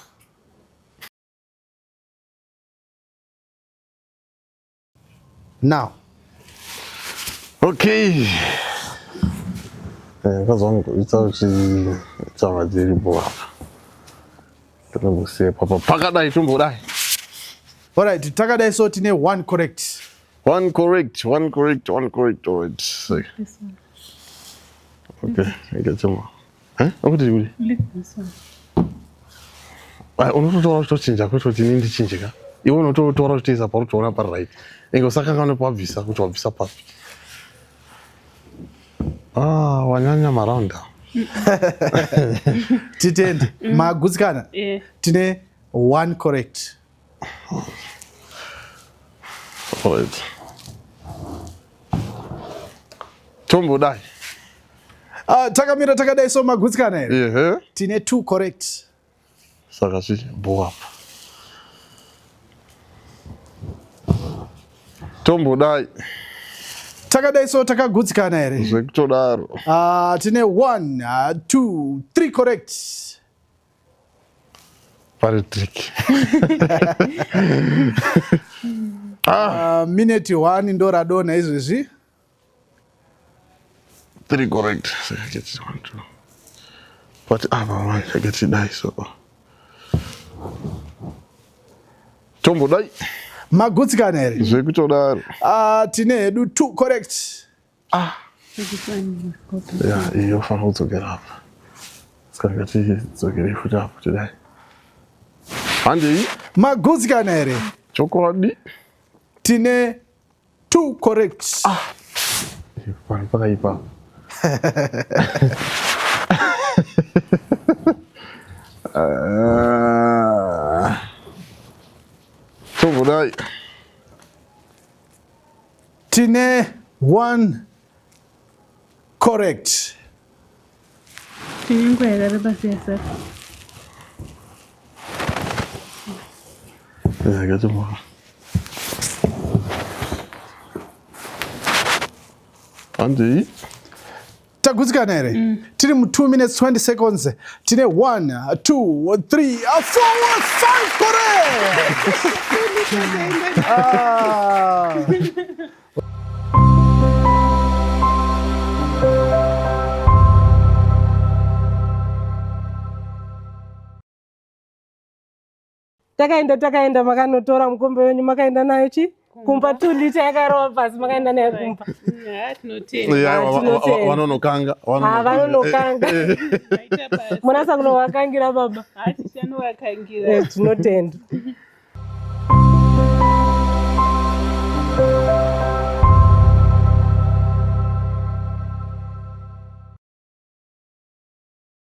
Now. Okay. Mukadzi wangu ita kuti tsamba dziripo apa. Tinombosiya papa pakadai tombodai. All right, takadai so tine one correct. One correct, one correct, one correct. All right. So. This one. Okay, I get some. Eh? Akuti kuti? Leave this one. Ai, unototora uchitochinja kwete kuti ini ndichinje ka. Iwe unototora uchitoisa pauri kutoona pari right. Inge usakanganwe pawabvisa kuti wabvisa papi. Ah, wanyanya maraunda. Titende. Magutsikana. Yeah. Tine one correct. All right. Tombodai. Takamira takadai so magutsikana here? Ehe. Tine two correct. Saka chi bo apa. Tombodai. Takadai so takagutsikana here? Zvekutodaro. Tine 1, 2, 3 correct. Pari trick. Minute 1 ndo radonha izvezvi. 3 correct. Saka get 1 2. But apa manje ngatidai so. Tombodai. Magutsikana here? Zvekutodaro. Tine hedu 2 correct. This one. Go to. Ya, iyo yofanira kudzokera apa. Saka ngatidzokerei futi apo tidai. Handei. Magutsikana here? Chokwadi. Tine 2 correct. Pano pakaipa. Tombodai. Tine 1 correct. Tine nguva yakareba sei sir? Ngatimbona. Handei. Tagutsikana here? Tiri mu 2 minutes 20 seconds. Tine 1, 2, 3, 4, 5 correct. Takaenda makanotora mukombe wenyu, makaenda nayo chi kumba. 2 liter yakarova pasi, makaenda nayo kumba. Tinotenda. Yeah, Tinotenda. vanonokanga. Ah, vanonokanga. Maita basa. Munasa kunovakangira baba. Tichanovakangira. Tinotenda.